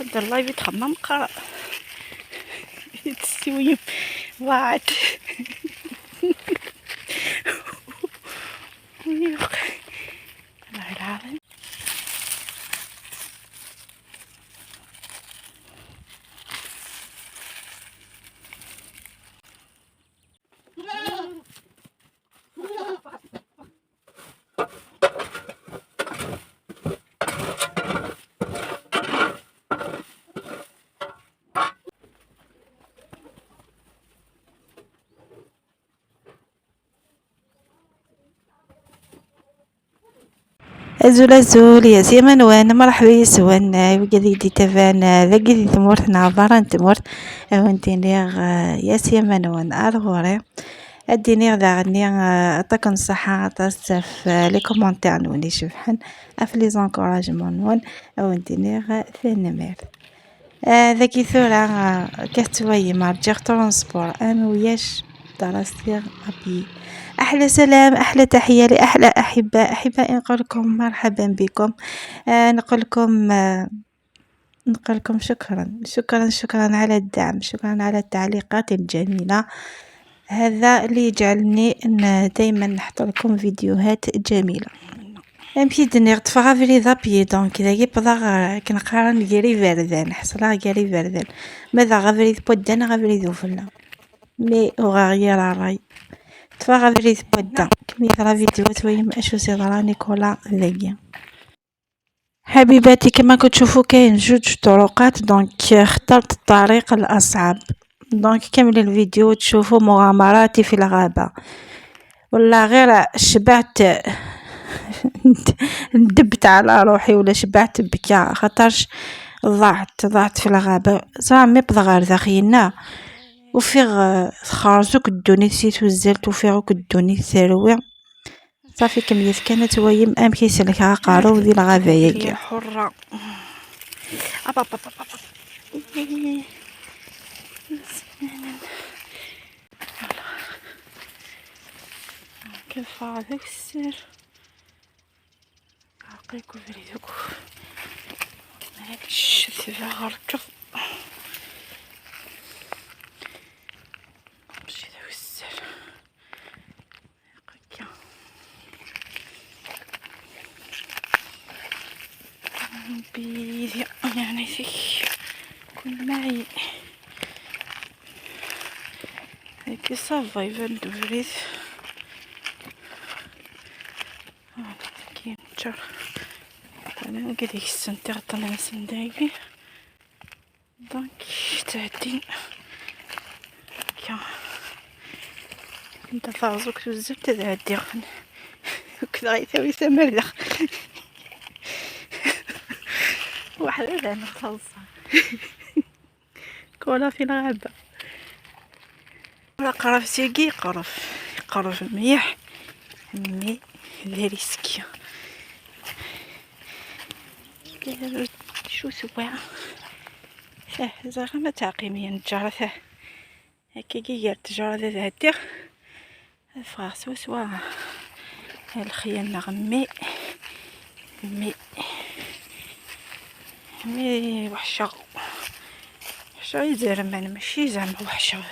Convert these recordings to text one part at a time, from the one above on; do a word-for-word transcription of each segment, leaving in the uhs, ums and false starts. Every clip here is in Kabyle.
هاد اللايف يتخمم قرا. يتسويم. وعد. الله العظيم. Azul, azul, yas yama-nwen, mṛeḥba yis-wen, eh, wigad i d-itaban, eh, dagi di tmurt neɣ berra n tmurt, a wen-d-iniɣ, eh, yas yama-nwen ar ɣur-i. Ad d-iniɣ daɣen, eh, aṭak n ṣṣeḥḥa, aṭas ɣef, eh, les commentaires-nwen icebḥen, ɣef les encouragements-nwen, a wen-d-iniɣ, eh, tanemmirt. آه، ذاكي ثورة، آه، كتوايم، رجع ترونسبور، أنا وياش درستي ربي. أحلى سلام، أحلى تحية لأحلى أحباء، أحباء، نقول لكم مرحبا بكم. آه، نقول لكم، آه، نقول لكم شكرا، شكرا، شكرا على الدعم، شكرا على التعليقات الجميلة. هذا اللي يجعلني ن-، دايما نحط لكم فيديوهات جميلة. Amek i d-nniɣ, ṭṭfeɣ abrid à pied, donc dagi wwḍeɣ, eh, akken qqaren, gar iberdan, ḥeṣleɣ gar iberdan. Ma daɣ abrid n wadda neɣ abrid n ufella. Mais uɣeɣ yir ṛṛay. Ṭṭfeɣ abrid n wadda. Kem yeḍra vidéo, twayem acu s-yeḍra Nicolas dagi. حبيباتي، كما كتشوفوا كاين جوج طرقات، donc اخترت الطريق الأصعب. Donc كملي الفيديو وتشوفوا مغامراتي في الغابة. والله غير شبعت. ندبت على روحي ولا شبعت بكا، خاطرش ضعت، ضعت في الغابة. صرا مي بضغ غير داخلنا. وفيغ، آه، خارج وكدوني سيت وزلت، وفيغ وكدوني ثروي. صافي، كملت كانت ويم أم كيسلك عقارو ذي الغابة ياكي. حرة. أبا، أبا، أبا، أبا. كيف هذاك السر؟ عقيكو فريدكو. هاك الشتي غركض. مشي ذاك السر. هكا. بيدي يعني فيك. كل معي. هاكي صافا يبان دوبريت. آه، كاين الجر. أنا نلقى ديك السنتي غطينا نسندايبي. دونك تعدين. كا. انت فازوك بزاف تتعدي خن. كذا غيثاوي ثمر داخل. واحد هذا نخلصها. كولا في الغابة. لا، قرف سيقي، قرف، قرف مليح، مي لا ريسكي. شو سوا؟ فاه، زعما ما تعقيمي الجارة، فاه. هكا كي قالت الجارة هذا هدير. فغاس وسوا الخيال نغمي. مي، مي وحشة. وحشة يزرمان، ماشي زعما وحشة.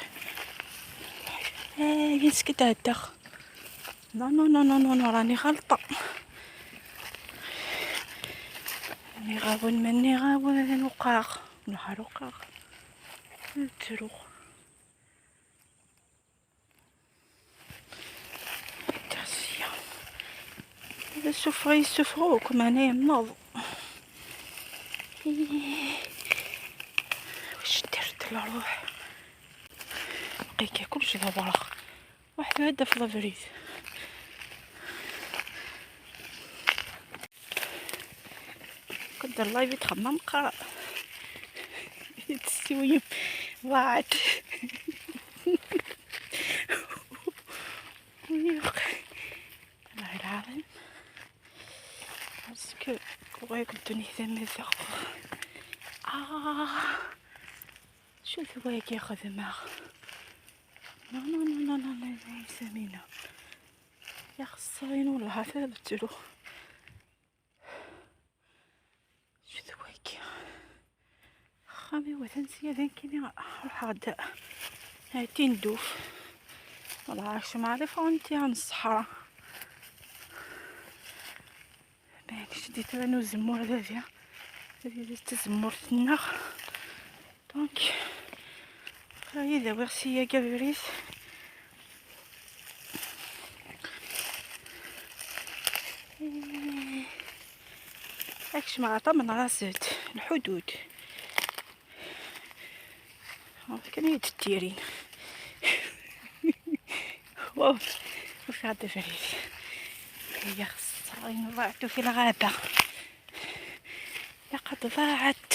آه، يسكت هداخ. لا، نو، نو، نو، نو، نو، راني غلطة. راني غاون، ماني غاون، وقاغ. نهار وقاغ. نتروخ. تغسية. هذا السفرة يسفروكم، أنا نوض. إيه. واش درت لروح؟ بقيت كلشي دابا راه. واحد هدا في لافريز. قدر الله يبي تخمم قرا. تسويم. وعد. ويوق. والله العظيم. باسكو وياك الدنيا ثم ذاق. آه. شو ثواك يا خدمة؟ لا، لا، لا، لا، لا، لا، سمينة. يا خسرين والله، هذا بتلو. شو ذواك؟ Qamiwatan sya d ankini ruḥeɣ-d ar Tinduf. Wala akcem ar la frontière n ṣṣeḥra. Maɛlic, di tura n uzemmur d adi. Adi d tazemmurt-nneɣ. Donc, xir ad awiɣ sya abrid. Akcem ɣer tama n Raset, lḥudud. Kan ay d-ttirin. Wow, ufiɣ-d abrid. Ay, xeṣṣar, in ضعت في الغابة. لقد ضاعت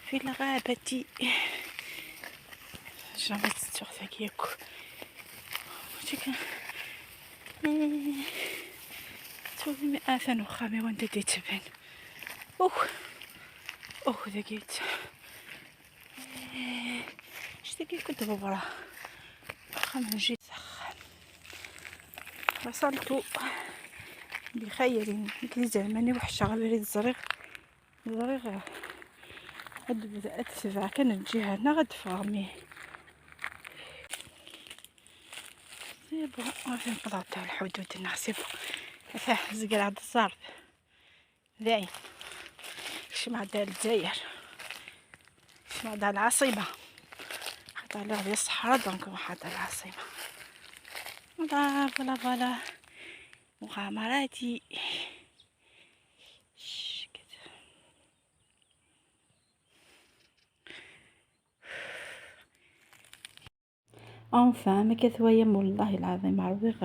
في الغابة. Jamais tettuɣ tagi akk. Mačči kan. Ttwali mi atan uxxam-iw anda d-yettban. Uh, uh, dagi yettban. Ictagi akk d ḍebra. Axxam n jida. Wasaltu bixayrin. Nekk d izerman i weḥceɣ abrid, ẓriɣ, ẓriɣ ad d-, ad d-tebɛeɣ kan lǧiha-nneɣ ad d-ffɣeɣ, mi c'est bon, ɣef nqeḍɛet ɣer lḥudud-nneɣ, c'est bon. Atah, zegreɣ-d ẓẓerb. Dayen. Kecmeɣ-d ar Lezzayer. Kecmeɣ-d ar lɛaṣima. Xaṭer lliɣ di ṣṣeḥra, donc ruḥeɣ-d ar lɛaṣima. Voilà, voilà, voilà. Mɣamarati. Ccekd. Enfin, ma ka twayam, wallahi lɛaḍim, ṛwiɣ,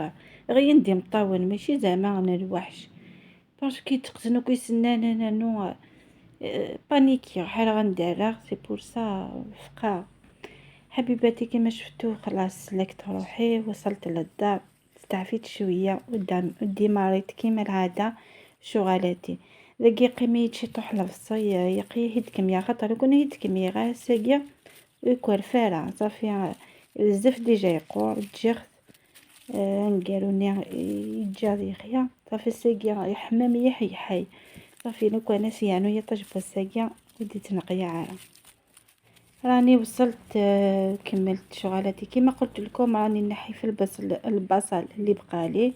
ɣiyen d imeṭṭawen, mačči zeɛma n lweḥc. Parce que tteqqsen akk isennanen, anu, euh, panikiɣ, ḥareɣ anda rreɣ, c'est pour ça, fqeɣ. حبيباتي، كيما شفتو خلاص سلكت روحي، وصلت للدار، استعفيت شوية، ودام-، وديماريت كيما العادة شغلاتي. ذاك يقيم يتشي طوح لفصي، يقي هيد كمية، خاطر لو كان هيد كمية غير ساقية، ويكون فارع، صافي، بزاف ديجا يقور، تجيغ، آه، نقالوني يجا ذي خيا، صافي، ساقية يحمى مليح يحي. صافي، لو كان سيانو يطيش بوساقية، ودي تنقيا عارة. راني وصلت، آه، كملت شغلاتي. كيما قلت لكم، راني نحي في البصل، البصل اللي بقالي،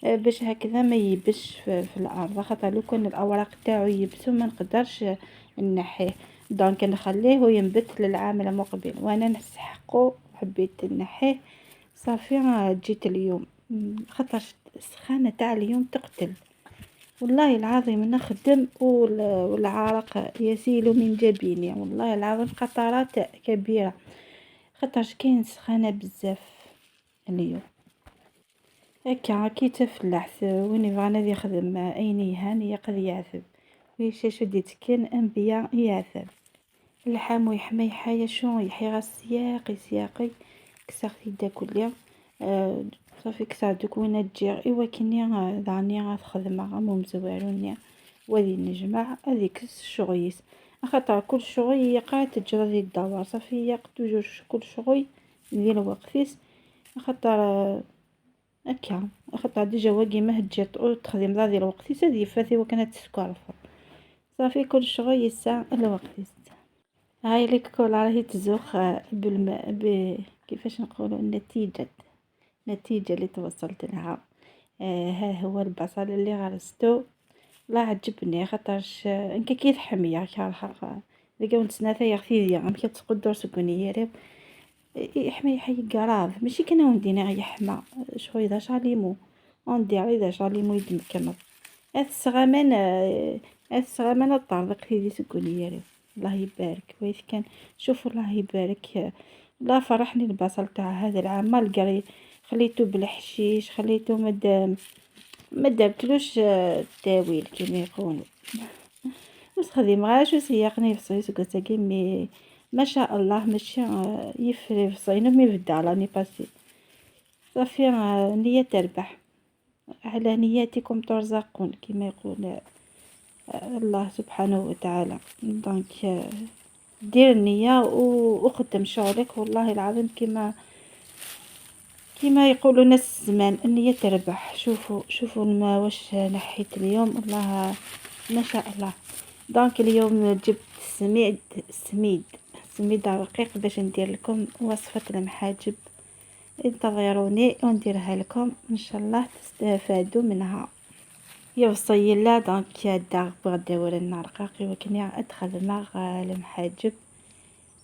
آه، باش هكذا ما يبش في، في الأرض، خاطر لو كان الأوراق تاعو يبسو ما نقدرش نحيه. Donc نخليه وينبت للعام المقبل، وأنا نسحقو، حبيت نحيه صافي. آه، جيت اليوم، م، خاطرش السخانة تاع اليوم تقتل. والله العظيم نخدم وال-، والعرق يسيل من جبيني، والله العظيم قطرات كبيرة، خاطرش كاين سخانة بزاف اليوم. هكا كي تفلحت، وين يبغى نادي يخدم أين يهان يقضي يعثب، ويشاشو دي تكن أنبياء يعثب. اللحام ويحمى يحيى شو يحيى غا السياقي سياقي، كساغ تيدا كليا. آه، صافي كساغ دوك وين تجيغ، إوا كني، آه، داني غا تخدم غا مو مزواروني، وادي نجمع، هادي كس الشغيس. أخاطر كل شغل يقع تجرى ذي الدوار، صافي ياق توجور ش-، كل شغل ذي الوقتيس. أخاطر، آه، هكا، أخاطر ديجا واقي ما هجرت أو تخدم ذا ذي الوقتيس، هادي فاتي وكانت تسكر. صافي كل شغل يسا الوقتيس. هاي ليك كولا راهي تزوخ، آه، بالم-، ب-، كيفاش نقولوا، النتيجة، النتيجة اللي توصلت لها. آه، ها هو البصل اللي غرستو، الله عجبني، خاطرش، آه، انك كي تحمي كارها، آه، ديك ونتسنى تا يغثي ديا، غير كي تقدر سكوني يا ريب. يحمي يحي قراب، ماشي كان وندينا يحمى، شوي ذا شاليمو، وندير ذا شاليمو يدمكمل. أث سغامان، آه، أث سغامان الطرق هذي سكوني يا ريب. الله يبارك، ويث كان، شوفوا، الله يبارك. لا فرحني البصل تاع هذا العام، مالقري خليتو بالحشيش، خليتو مد-، ما درتلوش، آه، التاويل كيما يقولوا. مستخدم غير شو سياقني في الصيص قلت مي ما شاء الله، ماشي، آه، يفري في صينو مي بدا لاني باسي. صافي، آه، نية تربح. على نياتكم ترزقون، كما يقول، آه، الله سبحانه وتعالى. Donc، آه، دير النية و-، وخدم شغلك. والله العظيم كما، كما يقولوا ناس الزمان، النية تربح. شوفوا، شوفوا الما واش نحيت اليوم، والله ما شاء الله. Donc اليوم جبت السميد، السميد، السميد الرقيق باش ندير لكم وصفة المحاجب. انتظروني ونديرها لكم إن شاء الله تستفادوا منها. يا وصيلا، donc هذا بغدا ورنا رقاقي وكني أدخل مع المحاجب.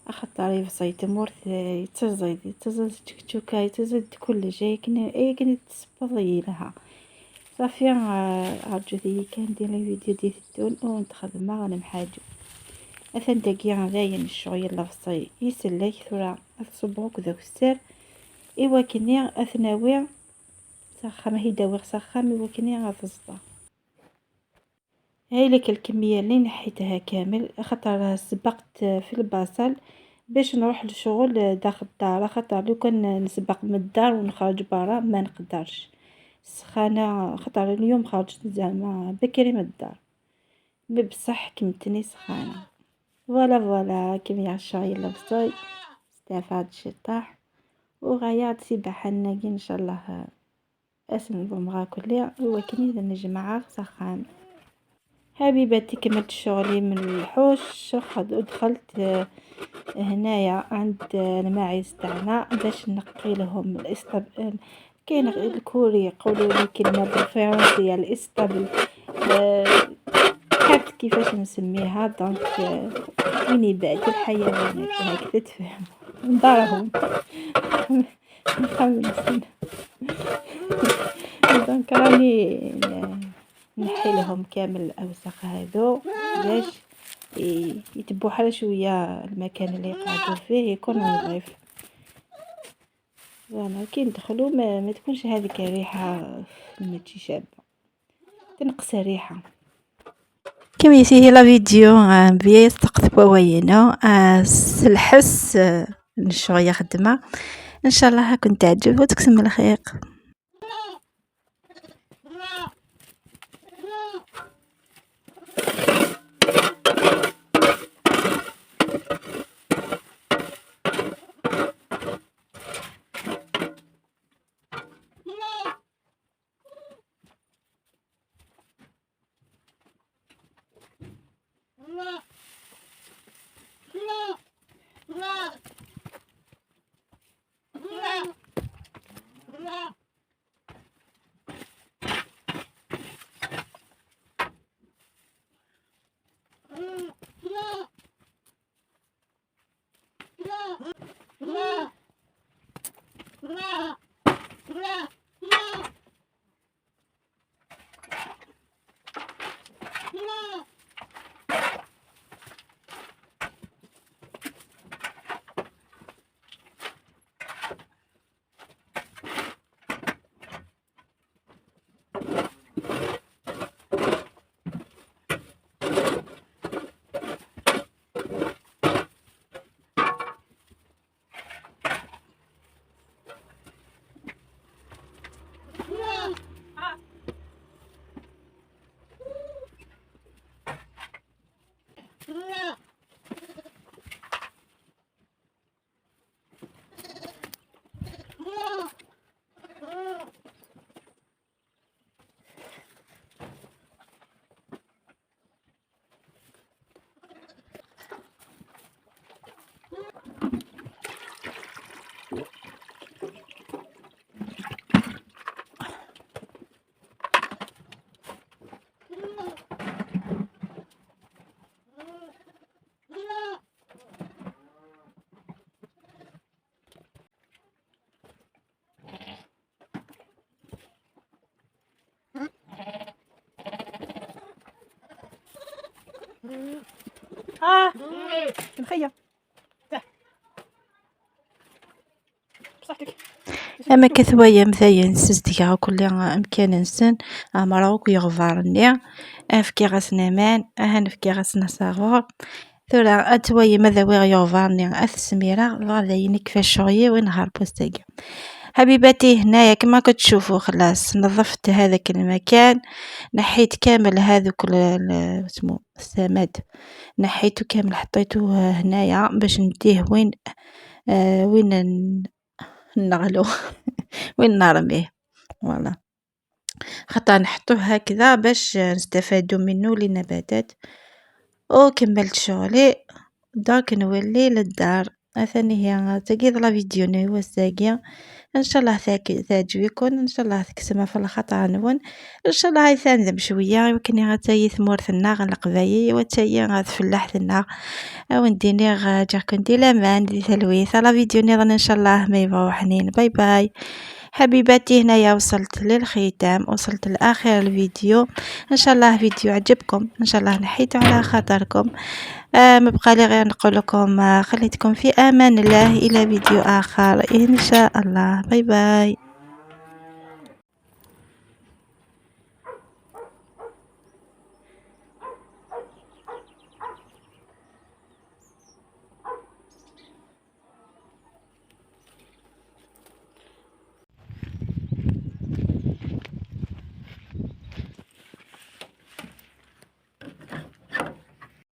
أخطر يفصي تمورت، آه، يتزيد، يتزيد تشكتشوكا، يتزيد كل شيء، كنا، إيه، كنا تسبضي لها. صافي، آه، أرجو ذي كان دير لي فيديو دي في الدون ونتخذ ما غنم حاجة. أثن دقيقة غاين الشغل يلا فصي يسلك ثورة أتصبغك ذوك السر. إوا كني أثناوي سخام، هي داوي سخام، إوا كني غتزطى. هاي لك الكمية اللي نحيتها كامل، خاطر سبقت في البصل باش نروح لشغل داخل الدار، خاطر لو كان نسبق من الدار ونخرج برا ما نقدرش. السخانة، خاطر اليوم خرجت زعما بكري من الدار، مي بصح كمتني سخانة. Voilà، voilà، كمية عشا يلا بصاي. استفاد شي طاح. وغايات سي بحناقي إن شاء الله. اسم بومغا كلها، ولكن إذا نجمعها سخان. حبيباتي، كملت شغلي من الحوش، خد-، دخلت، آه، هنايا عند، آه، الماعز تاعنا باش نقي لهم الاسطبل. كاين غ-، الكوري يقولوا لي كلمة بالفرنسية، الاسطبل. آه، عرفت كيفاش نسميها، donc، آه، وين يبعدوا الحيوانات، هكذا تفهم. نضرهم. نخمم. Donc راني نحي لهم كامل الأوساخ هادو باش ي-، يتبوا حال شوية المكان اللي يقعدوا فيه يكون نظيف. Voilà، كي ندخلوا ما، ما تكونش هذيك الريحة، ما تجي شابة، تنقص الريحة. كما يسهل la vidéo، آه، بيا يستقطب وينو، آه، سلحس، آه، نشوية خدمة. إن شاء الله هاكم تعجب وتكسم الخير. اه، مخية. بصحتك. اما كثوايا مثايا نسز ديها كل امكان نسن، امر وك يغفر ني. افكي غاس نمان، اها نفكي غاس نصاغور. ثورة اتوايا ماذا ويغ يغفر ني، اث سميرة، غادا ينك في الشغية وين هار بوستاقي. حبيباتي، هنايا كما كتشوفوا خلاص نظفت هذاك المكان، نحيت كامل هذوك ال-، ال-، اسمو السماد، نحيته كامل حطيته هنايا باش نديه وين، آه، وين ن-، نغلو، وين نرميه. Voilà، خاطر نحطوه هكذا باش نستفادوا منه للنباتات. وكملت شغلي. درك نولي للدار. Atan ihi, tagi d la vidéo n wass-agi. إن شاء الله تاك-، تعجبكم، إن شاء الله تكسم في الخاطر نون. إن شاء الله هاي تندم شوية، ولكن غتاي ثمورتنا غ القبايل، وتاي غ تفلاحتنا. أو نديني غ جاكم دي لامان دي تلويث. La vidéo نظن إن شاء الله ما يبغوا حنين. باي باي. حبيباتي، هنايا وصلت للختام، وصلت لآخر الفيديو. إن شاء الله فيديو عجبكم، إن شاء الله نحيتو على خاطركم. آه، ما بقى لي غير نقول لكم، آه، خليتكم في أمان الله، إلى فيديو آخر إن شاء الله. باي باي.